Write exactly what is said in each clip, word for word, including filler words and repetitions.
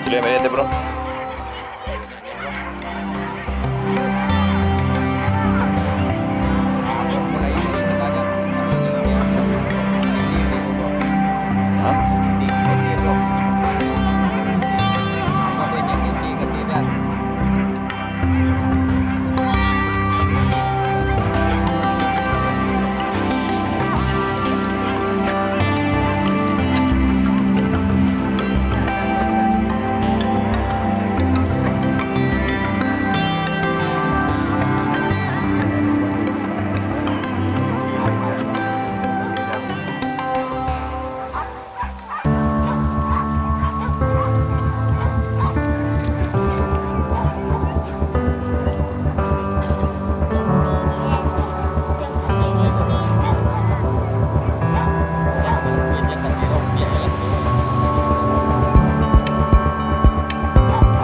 Sudah, mari, bro. Hah?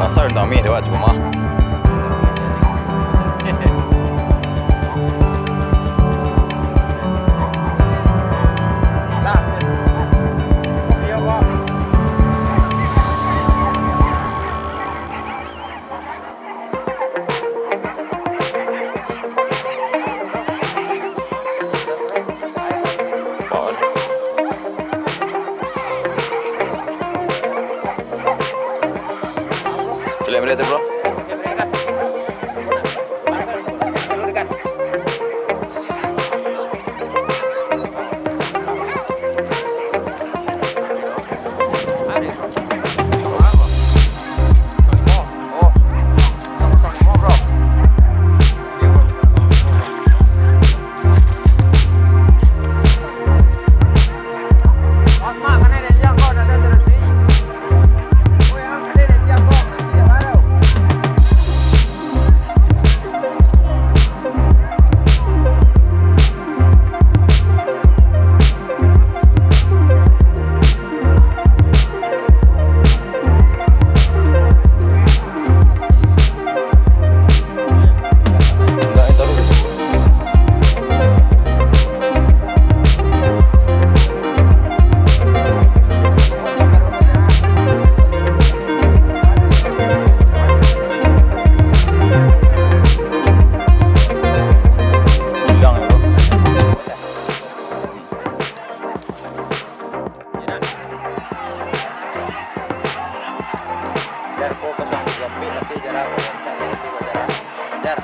Pasal tami dewa cuma. Boleh, boleh tu, bro. Jar, ko kosong tigo ampek, tapi jar, ko rancak, tapi ko jar. Jar.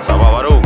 Sabah baru.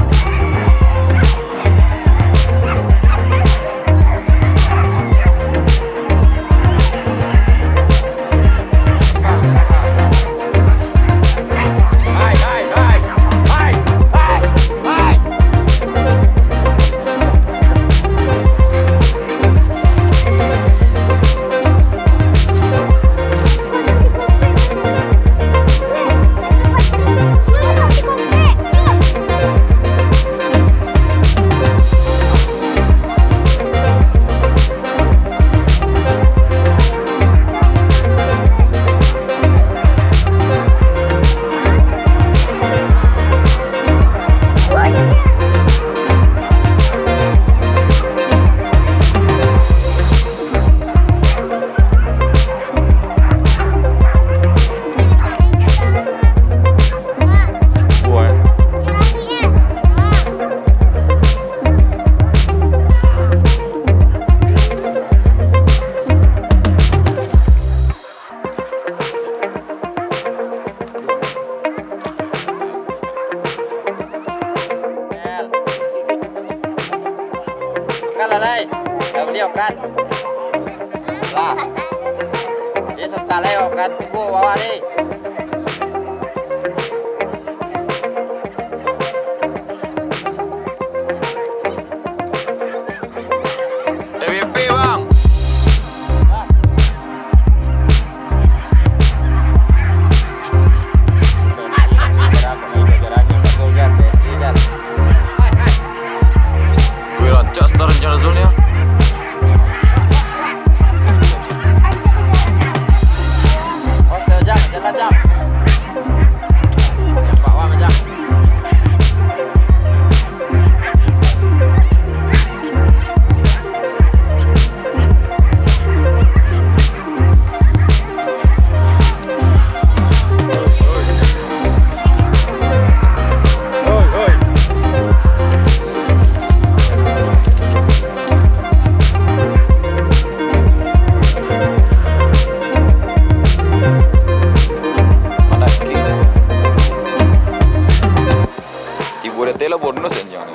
Okan lah, lai. Lah bali okan. Lah. Jadi, santa lai okan. Tunggu bawah ni. F Y P, Bang. Wih, rancak star rencana zone ya. Oh, sejam, jalan jam. Udah tela bonus anjing ni.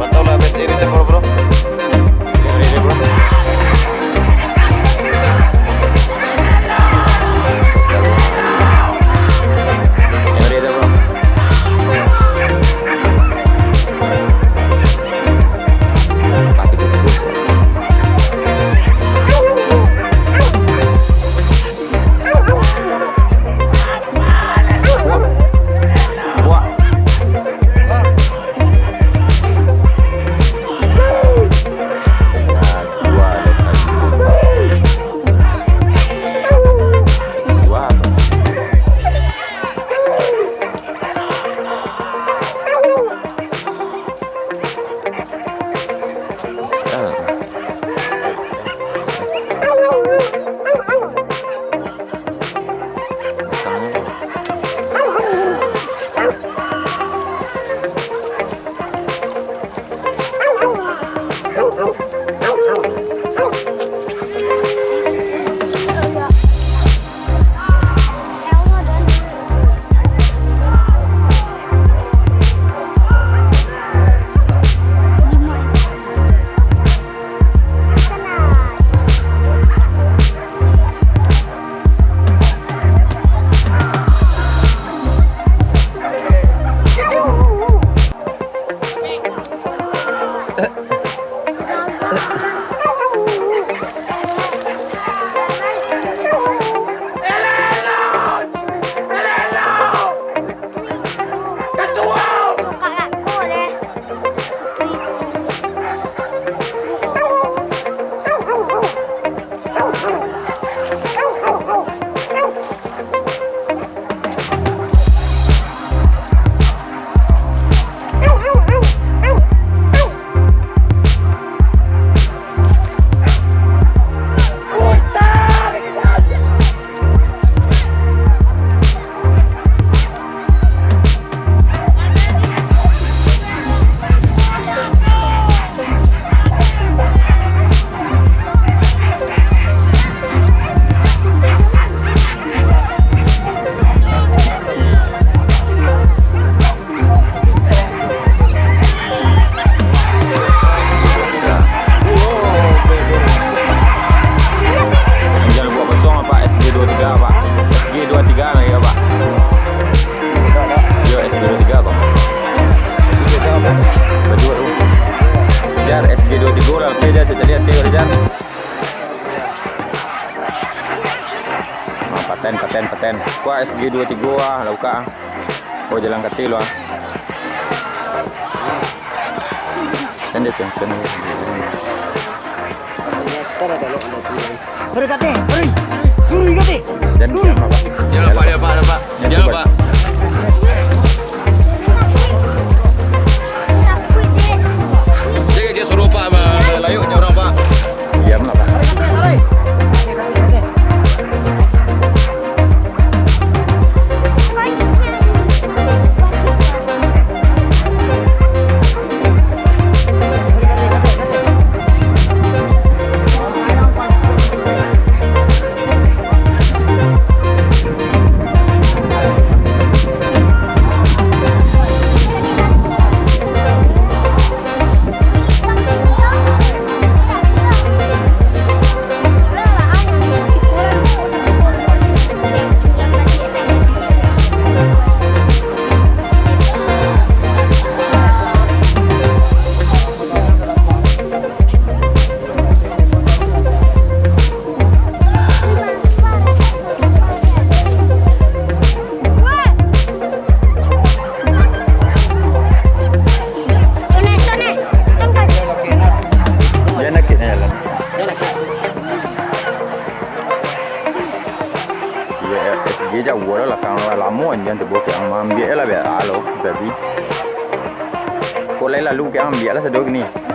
Mantap lah, best ini, bro, bro. Yang ready, bro. Yang ready, bro. Pasti kudu. Buah. Buah. Jangan buat kosong, Pak. S G dua tiga, Pak. S G dua tiga lagi, Pak. Yo, S G dua tiga, Pak. Baju baru. Jar, S G dua tiga lah. Oke, Jar, cari hati, Jar. Ah, paten, paten, paten. Kuah S G dua tiga ah, lah buka ah. Oh, jalan kaki lu ah. Kan dia tu, kan. Hurry, kate, hurry. Hurry, kate. Dan hurry. Dia nampak, dia nampak, dia nampak. Dia nampak. Dia, dia suruh Pak, Pak, layuknya orang, Pak. Diam lah, Pak. Mo anjiang tu, bo, kiang maambiak lah, biak lah lo, tadi. Kok lai lalu, kiang ambiak lah sado kini.